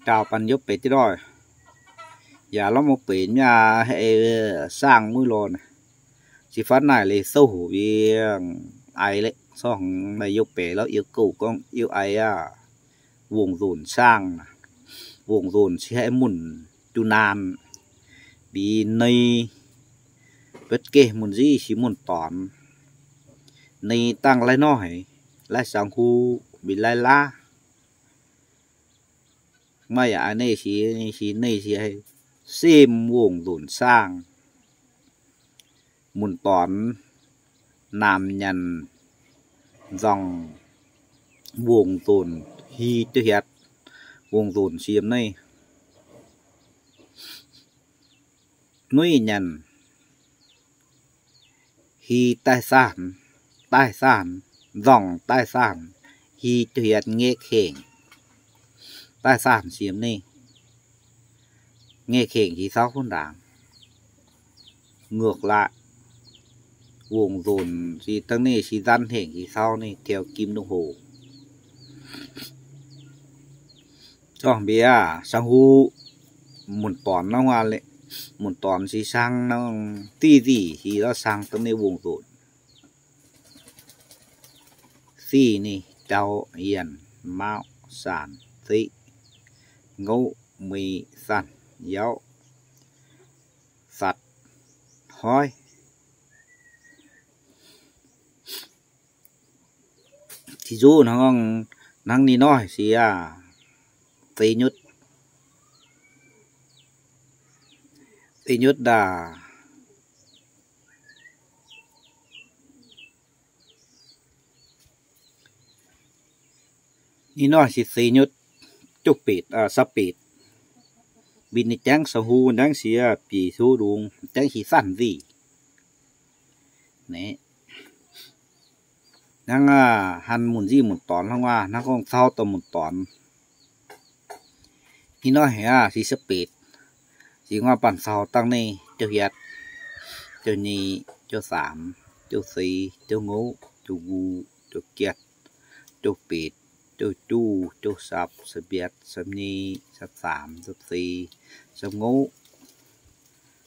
Daauh banh yopv beic jienv ndoih, yaac lorz muoz-beic mv aqv, haih saangh muiv lorh naaic. Se fatv naaic leiz souv hoc wiev aiv leqv corng naaic yopv beic lorz yie gouv gorngv yie aiv aqv. Wongh nzonc saangh, wongh nzonc se haih munc duqv naanc, mbi nei, betv geh mun nziv se munc dornx, nei dangh lai-noic, lai-sangx huv, mbi lai-laav. Maaih yaac a'neiv si, si nei si haih sem wongh nzonc saangh, munc dornx, naamh nyanc, nzorngc, wongh nzonc hi jienv hietc, wongh nzonc si yiem naaiv. Nuiv nyanc, hi daaih saanh, daaih saanh, nzorngc daaih saanh, hi jienv hietc, ngaeqv hengc, daaih saanh si yiem naaiv. Ngaeqv hengc si cauv kuv ndaangc. Ngược lại, wongh nzonc si dangh naaiv si nzanv hengc si cauv naaiv theo kim đồng hồ. Zorngh mbi aac, sang huv, munc dornx nor, munc dornx si sang nor, div nzic si lorz sang dangh naaiv wongh nzonc. Sic ninh jauv yienc, mauv, saanc, zeqv, ngouv, mui, sanh, yauv, satc, hoiv. Ti zuqv hnangv, hnangv ninh noiv si aac, zeix nyutc, zeix nyutc ndaah. Ninh noiv si zeix nyutc, juqv betc, sapv betc. Mbi ninh jangv sang huv, jangv si bieqc huv ndungx, jangv si sanv nzic. Hnangv aac, han munc nzic munc dornx hnangv aac, hnangv gorngv cau dorh munc dornx. Ninh noiv haic aac, si sapv betc. Si nguaaiv banh cau dangh naaiv, jauv hietc, jauv nyeic, jauv saamx, jauv seix, jauv ngouv, jauv nqu, jauv giatv, jauv betc, jauv juqv, jauv sapv, sapv yietc, sapv nyeic, sapv saamx, sapv seix, sapv ngouv,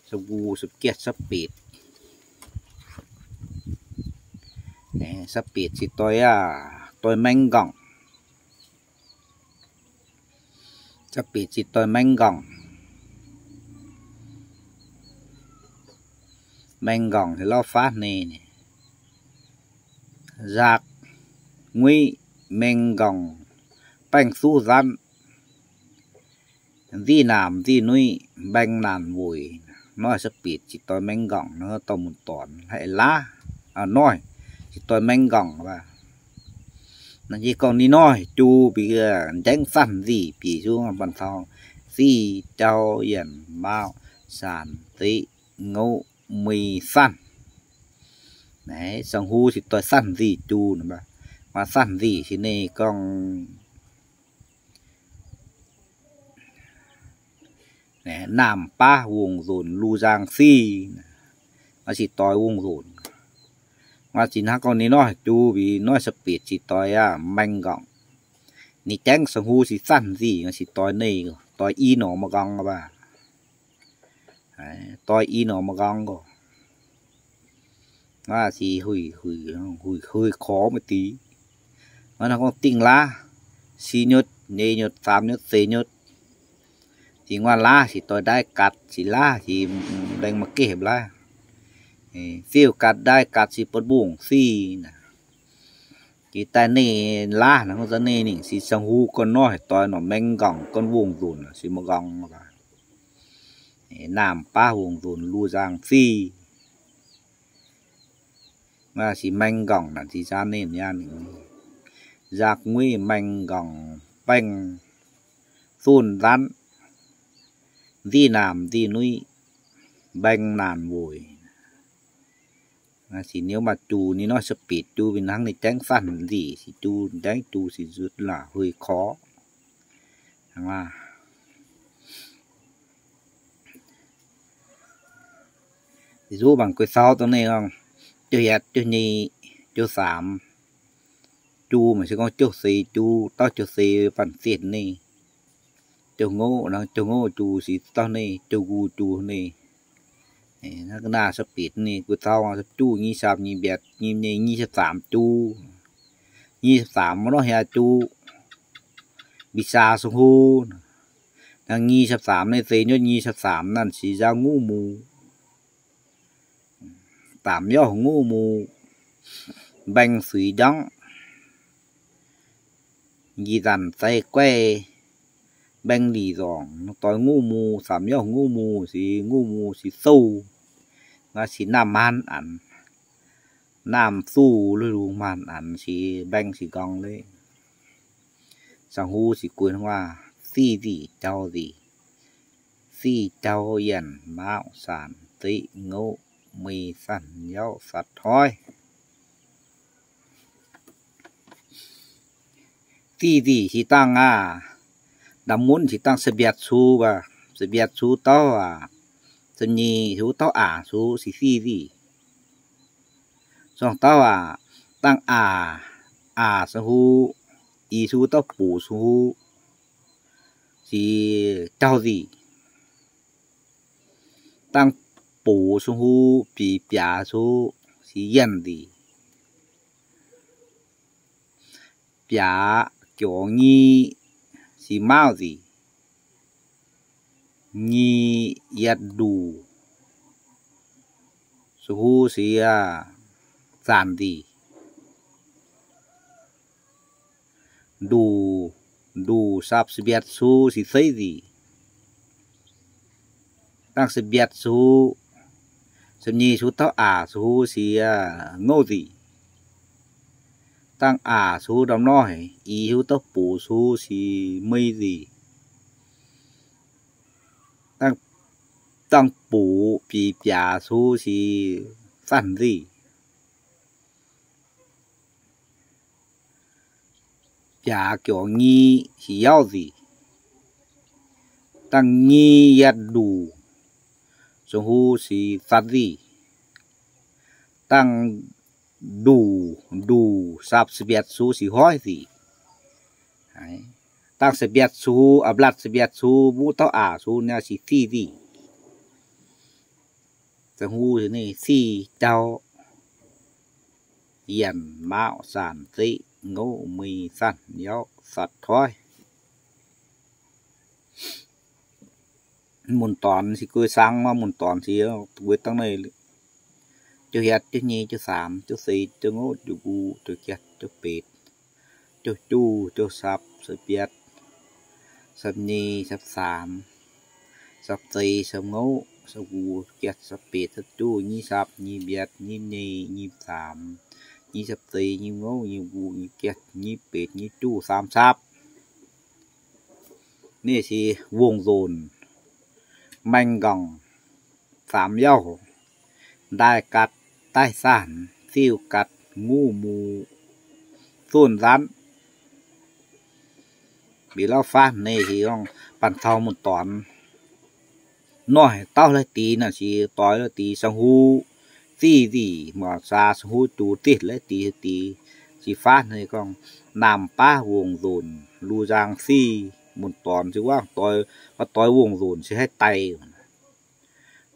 sapv nqu, sapv giatv, sapv betc. Sapv betc se doix aac, doix maeng nqorngc. Sapv betc se doix maeng nqorngc. Maeng nqorngc se lorz faatv ninh, nzaqc, nguiv, maeng nqorngc, baengh suv nzanv, nzic naamh nzic nuiv, mbaeng naanc weic. Noiv sapv betc se doix maeng nqorngc, noiv dorh munc dornx haih laav. Noiv se doix maeng nqorngc aqv. Naaiv yie gorngv ninh noiv ju mbi njaengv sanv nzic bieqc zungv banh cau, sic, jauv, yienc, mauv, saanc, zeqv, ngouv, mui, sanv. Naaiv sang huv se doix sanv nzic ju. Maaih sanv nzic se ninh gorngv naamh baav wongh nzonc lu nzang sic. Maaih sic doix wongh nzonc. Maaih sic hnangv gorngv ninh noiv ju mbi noiv sapv betc sic doix aac, maeng nqorngc. Ninh jangv sang huv sic sanv nzic, sic doix neih, doix i norm ma'nqorngv baac. Doix i norm ma'nqorngv oc. Maaih sic huic, huic, huic, huic korx maiv deix. Maaih hnangv gorngv dingh laav, si nyutc, nyei nyutc, saam nyutc, seix nyutc. Sic nguaaiv laav sic doix ndaaiv gatc, sic laav sic laengz maaih geh laav. Fiuv gatc ndaaiv gatc sic bun mbungh sic. Jiex daaih neih laav naaic, gorngv za'naaiv ninh sic sang huv gorn-norm doix norm maeng nqorngc gorn wongh nzunc sic ma'nqorngv. Naamh baav wongh nzunc lu nzang sic. Sic maeng nqorngc naaic sic nzanv ninh nyaanh, nzaqc nguiv maeng nqorngc baengh zunh nzanv, nzic naamh nzic nuiv, mbaeng naanc weic. Sic niouv maaih juh, ninh norm sapit juh, mbuo hnangv ninh jangv sanv nzic, sic juh jangv juh sic nzutv laac huih korv. Zuqc mangc guei sau dongh ninh, juh hietc, juh nyeic, juh saamx, juh maaih se gorngv juh seix juh, dauh juh seix banh zinh ninh. Jauv ngouv, jauv ngouv juv sic dauh ninh, jauv nqu juv ninh. Naaiv ga'naaiv sapv betv ninh, guv taux sapv juv nyic sapv nyic mbiatc nyic nyeic nyic sapv zaamc juv. Nyic sapv zaamc maiv nor hiaang juv, mbic saa sung huv. Naaiv nyic sapv zaamc ninh, zeix nyuoqv nyic sapv zaamc naaiv sic nzangv ngouv muz. Zaamc yauv ngouv muz, mbaeng suix njangv. Njiec zanc zeix guaih mbaeng lic nzorngc, doix ngouv muz, zaamc yauv ngouv muz sic, ngouv muz sic souv. Naaiv sic naamh maanc anx, naamh zuqv lui lungh maanc anx sic, mbaeng sic nqorngv leiz. Sangx huv sic gueix waac, ziqv nzic jauv nzic, ziqv jauv yienc maauv saanc zeiv ngouv mui zanc yauv satv hoiv. Ziqv nzic sic dangh aac, ndamv munv sic dangh saa mbiatc sux, saa mbiatc sux dauh aac, saa nyeic sux dauh aac sux sic ziqv nzic. Zuangx dauh aac, dangh aac, aac sung huv, i sux dauh buc sung huv sic jauv nzic. Dangh buc sung huv, bic biaac sung huv sic yienh nzic. Biaac joux nyic sic maauv nzic. Nyic yietc nduqc sung huv sic zanc nzic. Nduqc, nduqc sapv saa mbiatc sux sic zeiv nzic. Dangh saa mbiatc sux, saa nyeic sux dauh aac sux sic ngouv nzic. Dangh aac sux ndamv noic, i sux dauh buc sux sic mui nzic. Dangh buc bic biaac sux sic zanc nzic. Biaac joux nyic sic yauv nzic. Dangh nyic yietc nduqc sung huv sic zanc nzic. Dangh nduqc, nduqc sapv saa mbiatc sux sic hoiv nzic. Dangh saa mbiatc sux, aa, mblatc saa mbiatc sux, muv dauh aac sux naaiv sic ziqv nzic. Sung huv ninh ziqv jauv yienc maauv saanc zeiv ngouv mui zanc yauv satv hoiv. Mun dornx sic gueix sangx maah, mun dornx sic gueix dangh naaiv, jauv hietv, jauv nyeic, jauv saamx, jauv seix, jauv ngouv, jauv nqu, jauv jatv, jauv betv, jauv juv, jauv sapv, saa mbiatc, sapv nyeic, sapv saamx, sapv seix, sapv ngouv, sapv nqu, jatv, sapv betv, sapv juv, nyic sapv, nyic mbiatc, nyic nyeic, nyic saamx, nyic sapv seix, nyic ngouv, nyic nqu, nyic jatv, nyic betv, nyic juv, saamx sapv. Naaiv sic wongh nzonc, maeng nqorngv, saamx yauv, ndaaih gatc, daaih saanh, ziuh gatc, ngouv muz, zunh nzanv. Mbic lauh faanv naaiv sic gorngv banh caux mun dornx noic dauh la'dix naaic sic doix la'dix sangx huv ziqv nzic, muoz-saa sangx huv juv ziqv la'dix, dix sic faanv naaiv gorngv naamh baav wongh nzonc, lu nzang sic mun dornx sic waac doix, doix wongh nzonc sic haih daic.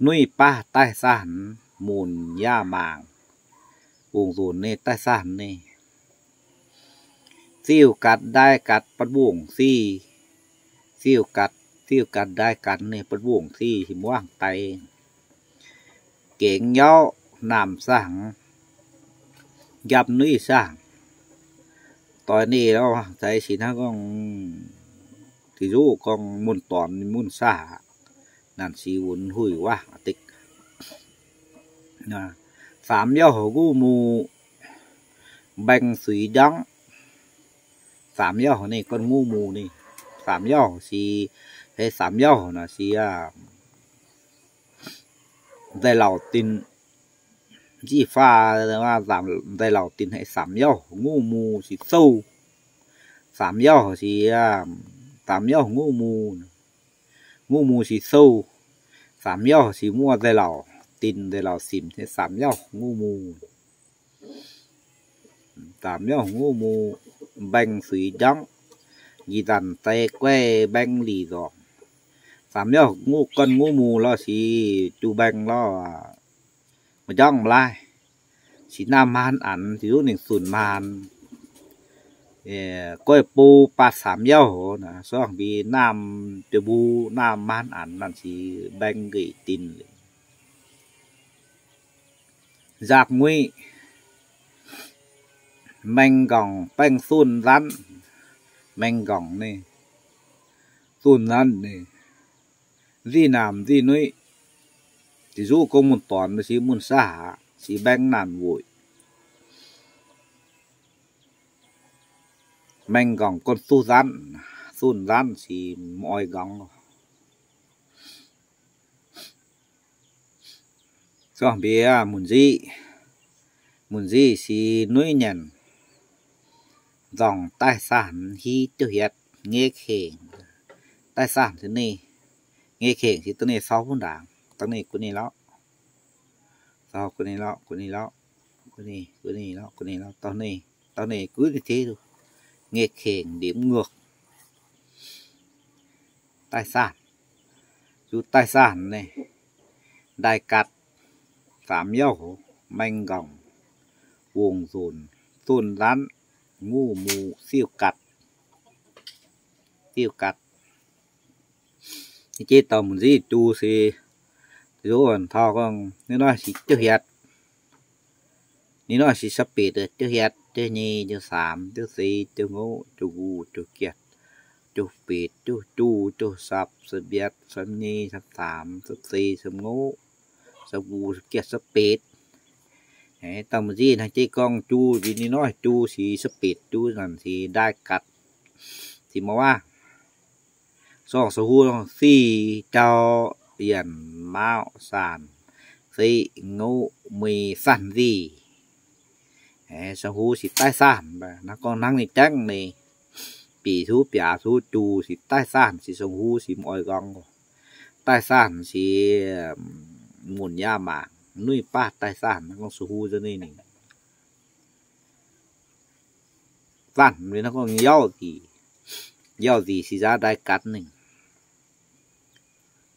Nuiv baav daaih saanh, mun yaac mangc, wongh nzonc naaiv daaih saanh naaiv. Ziuh gatc ndaaih gatc banh wongh sic, ziuh gatc, ziuh gatc ndaaih gatc naaiv banh wongh sic, sic muangh daic. Gengx yauv naamh saangh, njapv nuiv saangh. Doix naaiv lorh, za'eix sic hnangv gorngv, dic nzuqv gorngv mun dornx mun saah, naanc sic wunx huih waac deix. Saamx yauv ngouv muz, mbaeng suix njangv. Saamx yauv naaiv gorngv ngouv muz naaiv. Saamx yauv sic, heix saamx yauv naaic sic aac, nzaaih lauc dinc, nziqv faah nzaaih lauc dinc heix saamx yauv ngouv muz sic souv. Saamx yauv sic, saamx yauv ngouv muz, ngouv muz sic souv. Saamx yauv sic muoqv nzaaih lauc dinc nzaaih lauc simc heix saamx yauv ngouv muz. Saamx yauv ngouv muz, mbaeng suix njangv, Njiec nzanc deix guaih mbaeng lic nzorngc. Saamx yauv guanh ngouv muz lorh si ju mbaeng lorh, maiv njorngv maiv laaih. Si naamh maan anx, si zuqv ningc zunc maan. Guaih bou baatc saamx yauv, sorng mbi naamh jiex mbuo naamh maan anx naanc si mbaeng nqeqc dinc. Nzaqc nguiqv, maeng nqorngc baeng zunh nzanv, maeng nqorngc ninh, zunh nzanv ninh, nziqv naamh nziqv nuiv, ziqc zuqv gong mun dornx si mun saav haac, si mbaeng naanc weic. Maeng nqorngc gorn zunh nzanv, zunh nzanv si mv oix nqorngx. Sorng mbi aac, munc nziqv, munc nziqv si nuiv nyanc, nzorngc daaih saanh hi jiouv hietc, ngeix kengc daaih saanh se ninh, ngeix kengc se da'neiv sau wuov ndaangc, da'neiv gu'neiv lorqc, sau gu'neiv lorqc, gu'neiv lorqc, gu'neiv, gu'neiv lorqc, gu'neiv lorqc, dauh neiv, dauh neiv gu'neiv teix, ngeix kengc ndiev mv ngorc. Daaih saanh, zuqc daaih saanh naaiv, ndaaih gatc, saamx yauv, maeng nqorngc, wongc nzunc, zunh nzanv, nguv muc, siuv gatc, siuv gatc. Jeiv dauh munc nziqv juv se, zuqc taux gorngv ninh nor si jiouv hietc, ninh nor si sapv betc, jiouv hietc, jiouv nyei, jiouv saamx, jiouv seix, jiouv ngouv, jiouv nquh, jiouv giatc, jiouv betc, jiouv juv, jiouv sapv, sapv yietc, sapv nyei, sapv saamx, sapv seix, sapv ngouv, sapv nquh, sapv giatc, sapv betc. Dauh munc nziqv hnangv jeiv gorngv juv, ninh nor juv si sapv betc juv naanc si ndaaih gatc, si mv waac. Sorng sou huv, ziqv, jauv, yienc, maauh, saanc, zeqv, ngouv, mui, saanh, nzic. Sou huv si daaih saanh, naaiv gorngv hnangv ninh jangv ninh, bieqc sou huv biaac sou huv juv si daaih saanh, si sou huv si mv oix nqorngx. Daaih saanh si munc yaac mangc nuiv baav daaih saanh, naaiv gorngv sou huv nzunc ninh. Saanh naaiv gorngv yauv nzic, yauv nzic si nzaav ndaaih gatc ninh.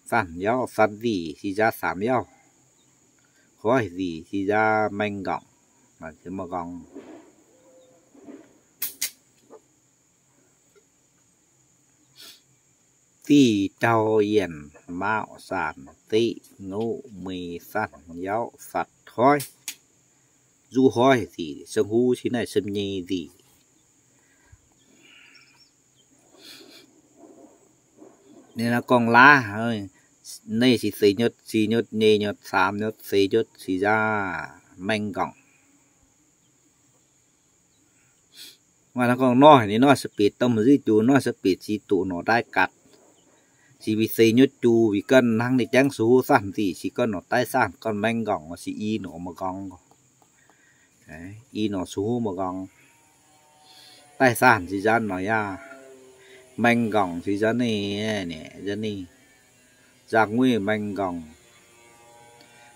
Saanh yauv, saanh nzic si nzaav saamx yauv. Hoiv nzic si nzaav maeng nqorngc, maaih nqorngx. Ziqv, jauv, yienc, maauh, saanc, zeqv, ngouv, mui, saanh, yauv, fatv, hoiv. Nzuqc hoiv nzic, sou huv si naaiv sem nyei nzic. Ninh naaiv gorngv laav, naaiv se seix nyutc, seix nyutc, nyei nyutc, saamx nyutc, seix nyutc si nzaav maeng nqorngc. Maaih naaiv gorngv noic, ninh noic sapv betc, dauh munc nziqv juv noic sapv betc se duqv norqc ndaaih gatc. Se mbi seix nyutc juv mbi ganh hnangv ninh jangv sou huv saanh nzic se ganh norqc daaih saanh, ganh maeng nqorngc se i norqc maiv nqorngx. I norqc sou huv maiv nqorngx. Daaih saanh se nzaav norqc yaac, maeng nqorngc se nzaav ninh, nzaav ninh, nzaav nguiv maeng nqorngc,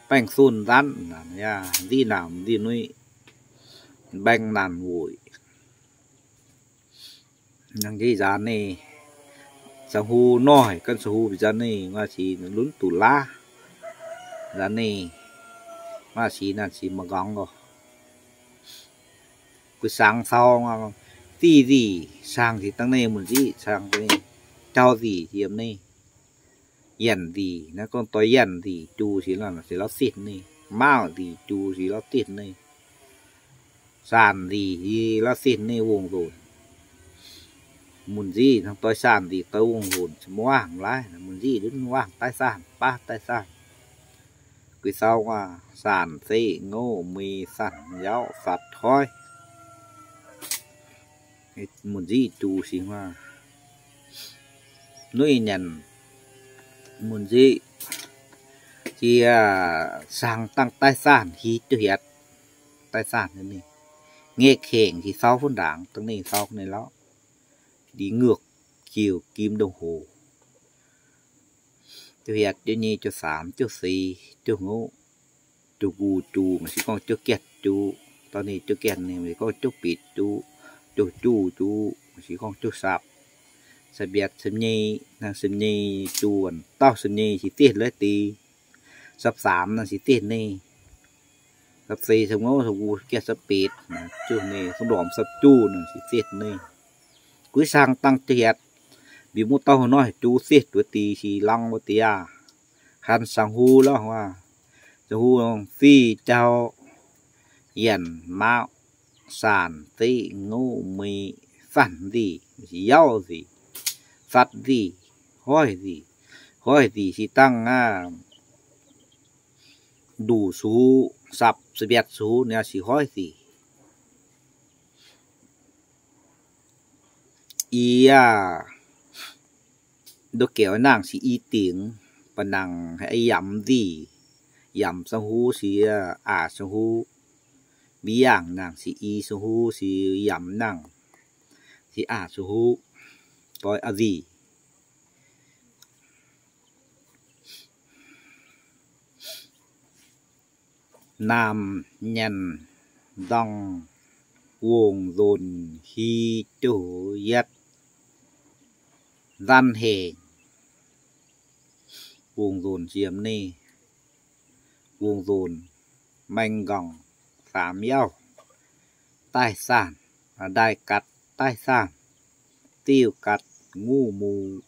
baengh sunh nzanv yaac nziqv naamh nziqv nuiv, mbaeng naanc weic. Hnangv nziex nzaav ninh, sou huv noic ganh sou huv nzaav ninh, maaih sic lunv duqv laav nzaav ninh, maaih sic naanc sic maiv nqorngx oc. Guix saang cau, ziqv nzic, saang sic dangh ninh, munc nziqv saang ninh, jauv nzic yiem ninh, yienc nzic, naaiv gorngv doix yienc nzic juv sic lorz, sic lorz zinh ninh, maauh nzic juv sic lorz zinh ninh, saanc nzic sic lorz zinh ninh wongh nzunc. Munc nziqv hnangv doix saanc nzic doix wongh nzunc, maiv waac laaih, munc nziqv lunv waac daaih saanh, baav daaih saanh. Guix cau, saanc, zeqv, ngouv, mui, saanh, yauv, fatv, hoiv. Munc nziqv juv sic maaih nuiv nyanc, munc nziqv jiex saang dangh daaih saanh, hi jiouv hietc daaih saanh ninh, ngeix kengc sic cau funv ndaangc dangh ninh cau ninh lorqc, ndiev ngorc jiouv kim ndongh hoc. Jiouv hietc, jiouv nyei, jiouv saamx, jiouv seix, jiouv ngouv, jiouv nquh juv, maaih sic gorngv jiouv giatc juv, dorh ninh jiouv giatc ninh, maaih sic gorngv jiouv betc juv, jiouv juv juv, maaih sic gorngv jiouv sapv. Sa'biatc, sa'nyei, hnangv sa'nyei junh dauh sa'nyei si diev leiz deix. Sa'saam naaiv si diev nei. Sa'seix, sa'ngouv, sa'nguv, sa'qaatv, sa'betv, junh nei, sa'ndorm, sa'junh naaiv si diev nei. Guiv sang dangh jiex hietc, mbic muoz dauh hnoi junh diev duqv deix si lorngx wuov deix aqv. Hanc sangx huv lorh, sangx huv, fih, jauv, yienc, mauv, saanc, zeqv, ngouv, meix, zanc nzih, yauv nzih, satv nzih, hoiv nzih. Hoiv nzih se dangh aqv, nduqc sangx huv, sapc, sa'biatc sangx huv naaiv se hoiv nzih. I aqv, ndoqc gaux nangc se i dingc, ba'nangc yamc nzih, yamc sangx huv se aqc sangx huv. Mbiv yaangh nangc se i sangx huv se yamc nangc, se aqc sangx huv, doix a'nzih. Naamh nyanc ndorngh, wongh nzonc hi jouh yietv, nzanc hengc. Wongh nzonc se yiem naaiv. Wongh nzonc, maeng nqorngc, saam yauv, daaih saanh, ndaaih gatc daaih saanh, diuh gatc, nguv muz,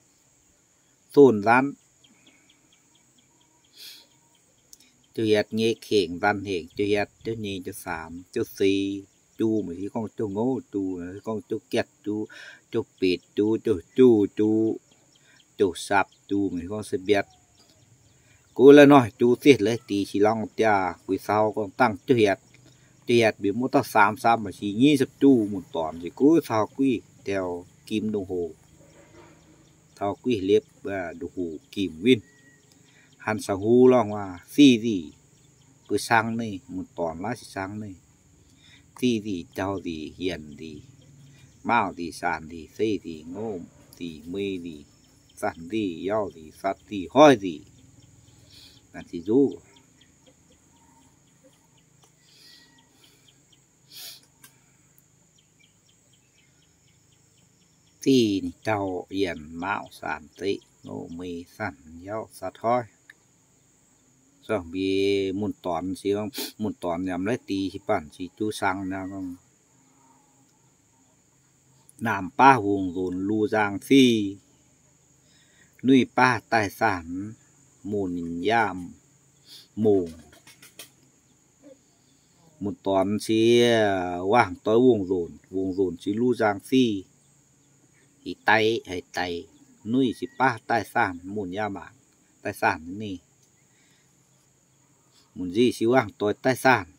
zonh nzanv. Jouh hietv nyei hengc, nzanc hengc, jouh hietv, jouh nyei, jouh saam, jouh seix junh, maiv hiuv gorngv jouh ngouv junh, gorngv jouh gaatv junh, jouh betv junh, jouh junh junh, jouh sapv junh, maiv hiuv gorngv sa'biatc. Guv la'nor junh diev leiz deix si lorngx diaah, guix caux gorngv dangh jouh hietv. Jouh hietv mbic muoz dauh saam, saam maaih si nyic sapv junh mun dorn se guv caux guih taux kim ndongc hoc. Taux guih liepc ndongc hoc gimh winh. Hanc sangx huv lorh, fih nzih, guix sang naaiv mun dorn laaix si sang naaiv. Fih nzih, jauv nzih, yienc nzih, mauv nzih, saanc nzih, zeqv nzih, ngouv nzih, meix nzih, zanc nzih, yauv nzih, satv nzih, hoiv nzih. Naaiv se nzuqc. Fih, jauv, yienc, mauv, saanc, zeqv, ngouv, meix, zanc, yauv, satv, hoiv. Zorngh mbi mun dorn se, mun dorn yaac maiv deix se banh se juv sang naaiv. Naamh baav wungh nzunc lu nzang fih, nuiv baav daaih saanh, mun yaac mungh. Mun dorn se wangh doix wungh nzunc, wungh nzunc se lu nzang fih, ih daic haic daic, nuiv se baav daaih saanh, mun yaac mangc daaih saanh ninh. Mun nzih se wangh doix daaih saanh.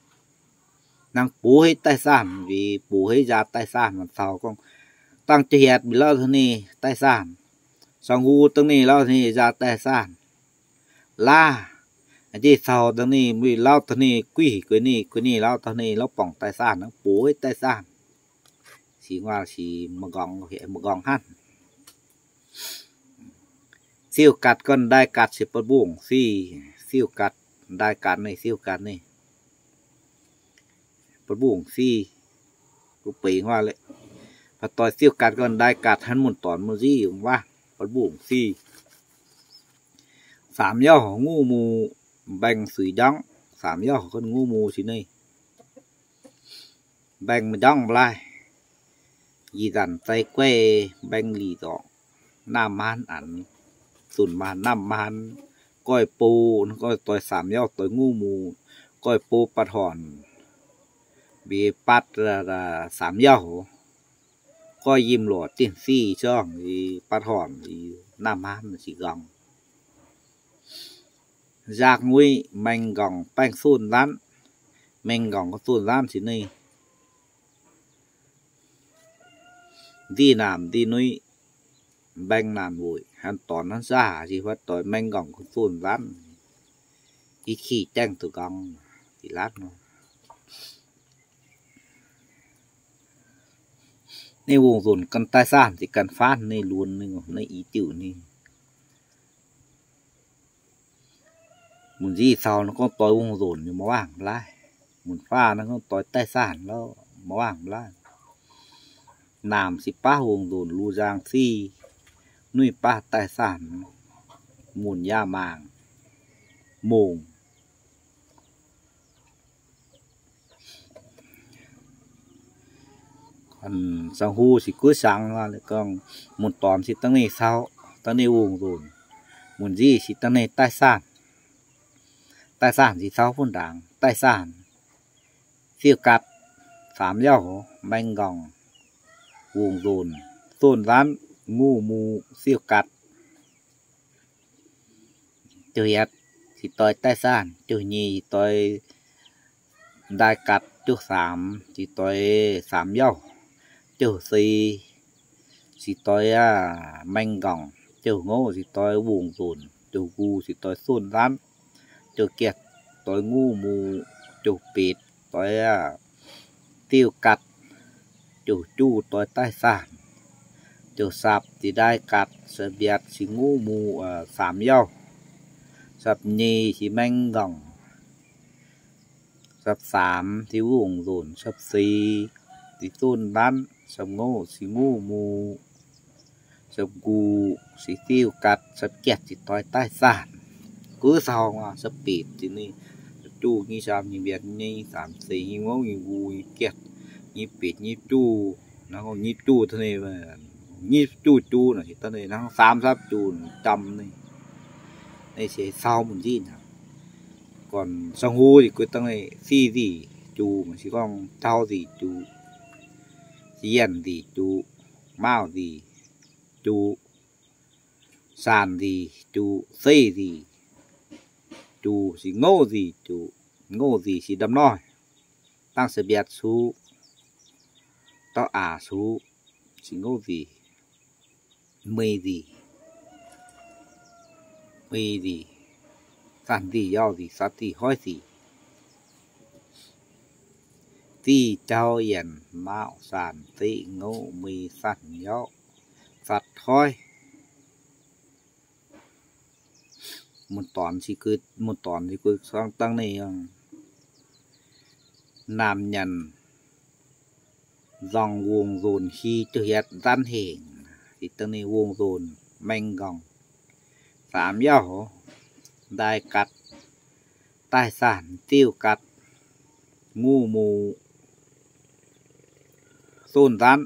Hnangv bux haic daaih saanh, mv baac bux haic nzaa daaih saanh, mangc caux gorngv dangh jiex hietv mbuo lauh taux ninh daaih saanh. Sangx huv dangh ninh lauh taux ninh nzaa daaih saanh. Laav, nzih caux dangh ninh mbuo lauh taux ninh guih gueix ninh, gueix ninh lauh taux ninh lauh borngc daaih saanh, hnangv bux haic daaih saanh. Sic waac sic mangc nqorngv hnangv. Siuv gatc gorn ndaaih gatc se bun mbungh sic, siuv gatc ndaaih gatc ninh, siuv gatc ninh. Bun mbungh sic, bun beix waac leiz. Baac doix siuv gatc gorn ndaaih gatc hnangv mun dorn mun nzih yungz waac, bun mbungh sic. Saamx yauv horc nguv muz, mbaeng suix njangv, saamx yauv horc gorn nguv muz sic ninh. Mbaeng maiv njangv mv laaih. Ih zanc zai guaih mbaeng lic zorqc, naamh maan anx, zunc maan naamh maan, goiv bou, goiv doix saamx yauv doix nguv muz, goiv bou batc hornc, mbi batv saamx yauv, goiv yiem lorqc dinh sic zorngh, batv hornc, naamh maan sic nqorngv. Nzaqc nguiz maeng nqorngv baengh sunv nzanv, maeng nqorngv gunv sunv nzanv sic ninh. Nzih naamh nzih nuiv, mbaeng naanc weic, hnangv dorn hnangv nzaac, se fatv doix maeng nqorngv gunv sunv nzanv. Ih kih jaengh zuqc nqorngv, ih laatv nor. Ninh wungh nzunc gan daaih saanh, se gan faanv ninh lunx ninh, naaiv i diuc ninh. Mun nzih caux naaiv gorngv doix wungh nzunc nyei maiv wangc laaih. Mun faah naaiv gorngv doix daaih saanh lorqc, maiv wangc laaih. Naamh se baav wungh nzunc lu nzang sic, nuiv baav daaih saanh, munc yaah maangc mongc. Sangx hu se guv sangx, gorngv mun dornx se dangh ninh sau, dangh ninh wungh nzunc. Mun nziv se dangh ninh daaih saanh, daaih saanh se sau fun ndaangc, daaih saanh, siuv gatc, saamx yauv, maeng nqorngc, wungh nzunc, sonh nzanv, nguv mu, siuv gatc. Juv yietv se doix daaih saanh, juv nyei se doix ndaaih gatc, juv saamx se doix saamx yauv, juv seix se doix maeng nqorngc, juv ngouv se doix wungh nzunc, juv nqu se doix sonh nzanv, juv giatv doix nguv mu, juv betc doix siuv gatc, juv juv doix daaih saanh, juv sapc se ndaaih gatc, sapc mbiatc se nguv mu, saamx yauv, sapc nyei se maeng nqorngc, sapc saamx se wungh nzunc, sapc seix se sonh nzanv, sapc ngouv se nguv mu, sapc nqu se siuv gatc, sapc giatv se doix daaih saanh. Guv sau, sapc betc se ninh juv nyei, saamx nyei, mbiatc nyei, saamx seix nyei, ngouv nyei, nqu nyei, giatv nyei, betc nyei, juv, hnangv nyei juv daaih ninh, nyei juv juv naaic se daaih ninh hnangv saamx sapc juv jam ninh. Naaiv se sau mun nziv naaic. Gorn sangx hu se guv dangh ninh siv nzic juv, se gorngv jauv nzic juv, se yienh nzic juv, maauh nzic juv, saanh nzic juv, seix nzic juv, se ngouv nzic juv, ngouv nzic se ndamv noic, dangh se mbiatc suqv, dauh aac suqv, se ngouv nzic, mei nzic, mei nzic, saanh nzic, yauh nzic, saatv nzic, hoiv nzic, zih, jauv, yienh, maauh, saanh, seix, ngouv, mei, saanh, yauv, saatv, hoiv. Mun dornx se guv, mun dornx se guv dangh ninh naamh nyanc nzorng wungh nzunc hi juv yietv nzanv hengh, se dangh ninh wungh nzunc, maeng nqorngc, saamx yauv, ndaaih gatc, daaih saanh, siuv gatc, nguv mu, sonh nzanv.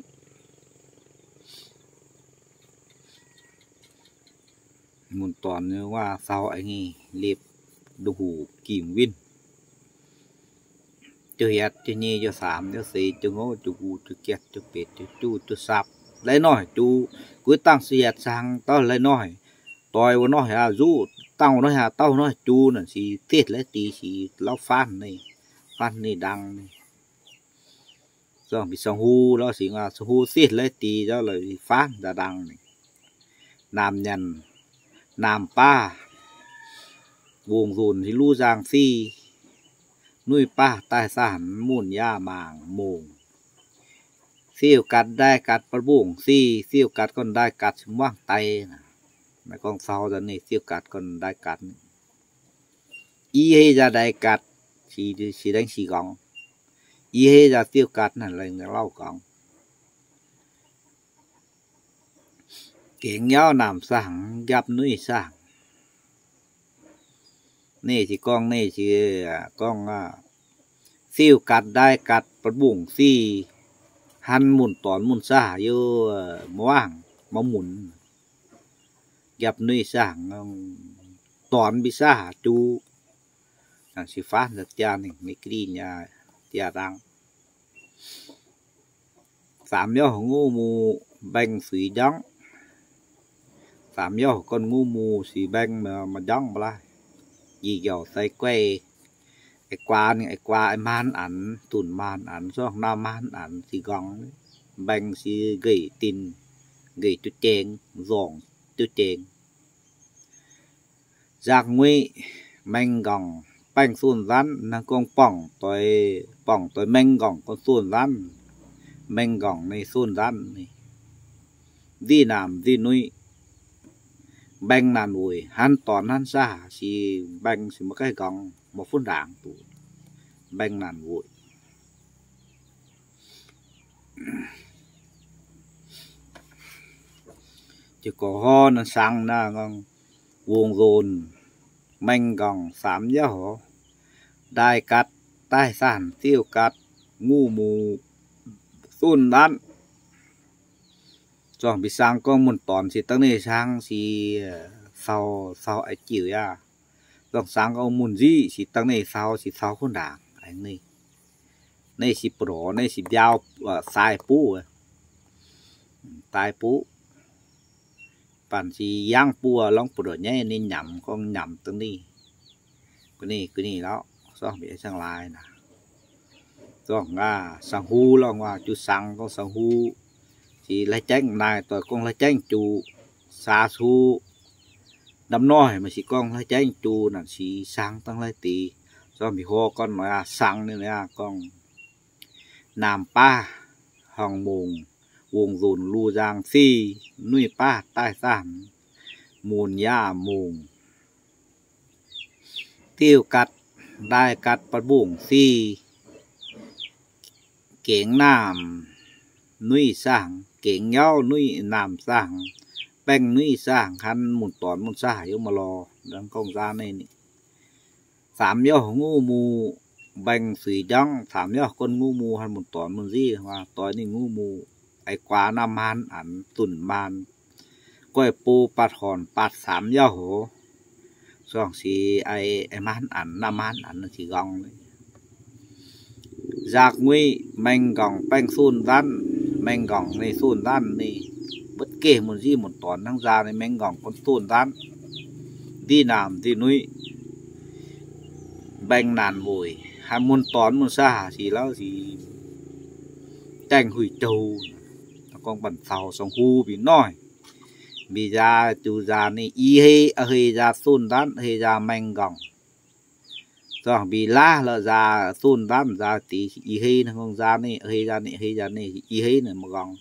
Mun dornx waac sau aengx liepc nduqc huc gimc winh. Juv yietv, juv nyei, juv saamx, juv seix, juv ngouv, juv nqu, juv giatv, juv betc, juv juv, juv sapc. Lai-noic juv, guv dangh sueih yiatc cangx dauh lai-noic. Doix wuov noic aqv, zuqv dangh wuov noic aqv, dauh wuov noic juv naaic se setv laiv dix se lauv faanv ninh, faanv ninh ndang ninh. Zorngh mbi sangx hu lorqc, singx aac, sangx hu setv laiv dix zauv lorqc, faanv ndang ninh. Naamh nyanc, naamh baav, wungh nzunc se luv nzang siv, nuiv baav daaih saanh, munc yaah mangc mongc, siuv gatc ndaaih gatc ba'mbungc siv, siuv gatc gorn ndaaih gatc se muangv daic. Naaiv gorngv sau daaih ninh siuv gatc gorn ndaaih gatc. I hei nzaac ndaaih gatc, si, si laengz si nqorngx. I hei nzaac siuv gatc naaic laengz lauh nqorngx. Gengx nyauv naamh saangh, njapv nuiv saangh. Ninh se gorngv, ninh se gorngv, siuv gatc ndaaih gatc ba'mbungc siv, han munc dornx munc saah yaac muangv maiv munc. Njapv nuiv saangh, dornx mbi saah juv. Naaiv se faanv nzauh jaa ninh, ninh ga'ndiev nyei jaa dang. Saamx yauv heuc ngouv mu, mbaeng suix njangv. Saamx yauv heuc gorn ngouv mu, suix mbaeng maiv njangv maiv laaih. Njiec njaaux sai guaih, eix guaa ninh, eix guaa eix maan anx, zunc maan anx, zorngh naamh maan anx, se nqorngx. Mbaeng se nqeic dinc, nqeic duqv jengx, nzorngc duqv jengx. Nzaqc nguiqv, maeng nqorngc, baengh sonh nzanv, hnangv gorngv borngc doix, borngc doix maeng nqorngc gorn sonh nzanv, maeng nqorngc ninh sonh nzanv ninh. Nziqv naamh nziqv nuiv, mbaeng naanc weic, hnanv dornx hnanv saah, se mbaeng se maiv gaengh nqorngx, maiv funv ndaangc duqv, mbaeng naanc weic. Jiez gorx hov naaiv saang naaiv gorngv, wungh nzunc, mengh nqorngc, saamx yauv, ndaaih gatv, daaih saanh, ziuh gatv, nguv muc, zunh ndanv. Zorngh mbi saang gorngv mun dornc se dangh ninh saang se, sau, sau a'jiuc yaac. Zorngh saang gorngv mun nziqv se dangh ninh sau se sau kuv ndaangc. Ninh se buov, ninh se mbiauz, daaih buv, daaih buv. Banh se yangv buv lorngx buov nyaiv ninh nyamc gorngv nyamc dangh ninh. Gu'nyuoz, gu'nyuoz lorqc, zorngh mbi ziangh laaix naaic. Zorngh aac, saang-huv lorngh waac juv saang gorngv saang-huv. Se lai-jaengv naaic doic gorngv lai-jaengv juv, saa-suv. Ndamv noic maaih se gorngv lai-jaengv juv naaic se saang dangh lai-deix. Zorngh mbi hov gorngv noic aac, saang ninh aac gorngv naamh baav horngh mongc, wungh nzunc lu nzaang siv, nuiv baav daaih saanh, munc yaac mongc, diuh gatv, ndaaih gatv, batv mbungh siv, gengx naamh nuiv saang, gengx yauv nuiv naamh saang, baeng nuiv saang, han mun dornc mun saav haaix yaac maiv lorz. Gorngv nzaa ninh saamx yauv nguv muc, mbaengx suix njangv, saamx yauv gunv nguv muc, han mun dornc mun nziv, doix ninh nguv muc, eix guaax naamh maan anx, zunc maan, goiv bo, baatc hornc, baatc saamx yauv hoc, zorngh se eix maan anx, naamh maan anx, nzangc mengh nqorngc baeng zunh nzanv, mengh nqorngc ninh zunh nzanv ninh, mbuo geh mun nziv mun dornc hnangv nzaa ninh mengh nqorngc gunv zunh nzanv, nziv naamh nziv nuiv, mbaengx naanc weic, han mun dornc mun saav haaix se lauh se jaeng huih jouh. Gorngv banh caux saeng-huv mbi noic, mbi nzaa juv nzaa ninh i hei, hei nzaa zunh nzanv, hei nzaa mengh nqorngc. Zorngh mbi laav lorqc nzaa zunh nzanv nzaa deix i hei naaic, gorngv nzaa ninh hei nzaa ninh hei nzaa ninh i hei naaic maiv nqorngv.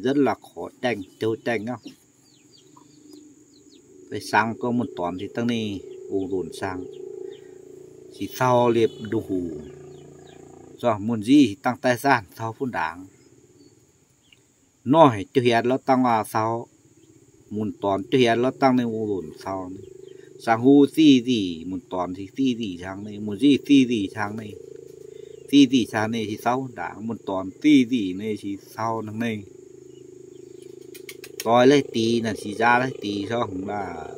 Nzanv la'korc jaeng jouh jaeng aqv. Saang gorngv mun dornc se dangh ninh wungh nzunc saang, se cau liepc nduqc huc. Zorngh mun nziv se dangh daaih saanh cau funv ndaangc. Noic juv hietc lorz dangh waac cau, mun dornc juv hietc lorz dangh ninh wungh nzunc cau. Saeng-huv ziv nzih, mun dornc se ziv nzih cangx ninh, mun nziv ziv nzih cangx ninh. Ziv nzih cangx ninh se cau ndaangc, mun dornc ziv nzih ninh se cau hnangv ninh. Doix laiv deix naaic se nzaa laiv deix zorngh aac.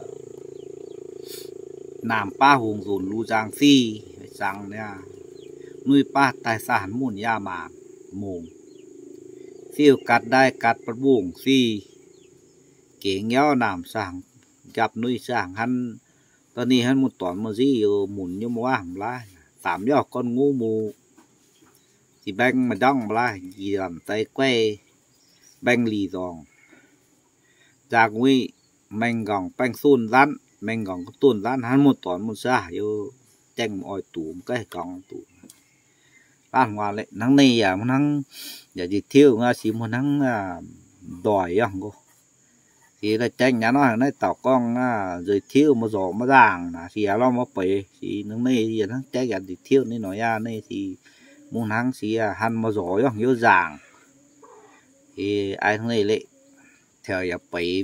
Naamh baav wungh nzunc lu nzaang siv, zaang niaa. Nuiv baav daaih saanh munc yaac mangc mongc. Siuh gatc ndaaih gatc batv mbungh siv. Gengx yauv naamh saangh, njapc nuiv saangh hnangv. Dorh ninh hnangv mun dornc mun nziv youz munc nyei maiv waac mv laaih. Saamx yauv gorn nguv muc, zinh mbaeng maaih njangv mv laaih, nqi lamh zai guaih, mbaeng lih nzorngc. Nzangc wuic, mengh nqorngc baeng zunh nzanv, mengh nqorngc dunh nzanv hnangv mun dornc mun saav youz, jaeng oix duqv mv gaengh gorngv duqv. Laanh waac hnangv ninh yaac mv hnangv, yaac nziex tiuv nqa'haav se mv hnangv ndoic yangh nqox. Se daaih jaeng nyanc nor naaiv dauh gorngv nziex tiuv maiv zorc maiv nzaangc naaic, se yaac lorz maiv beix. Se hnangv ninh yaac hnangv jaeng yaac nziex tiuv ninh nor yaac ninh se mv hnangv se han maiv zorc yangh youz nzaangc. Se hnangv ninh leiz taux yaac beix,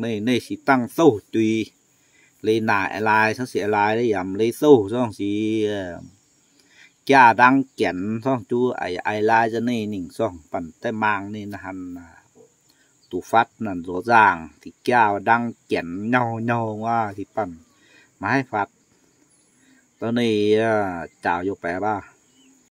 ninh se dangh zouv juix. Leiz naaic a'laaix, cangv se a'laaix yaac leiz zouv zorngh se jaa ndangv janx zorngh juv a'laaix za'neiv ninh zorngh banh daaih maang ninh han duqv fatv naanc nzox nzaangc, se jaa ndangv janx nyauv nyauv wuov se banh maiv haih fatv. Da'neiv jaaux youh baeqc baac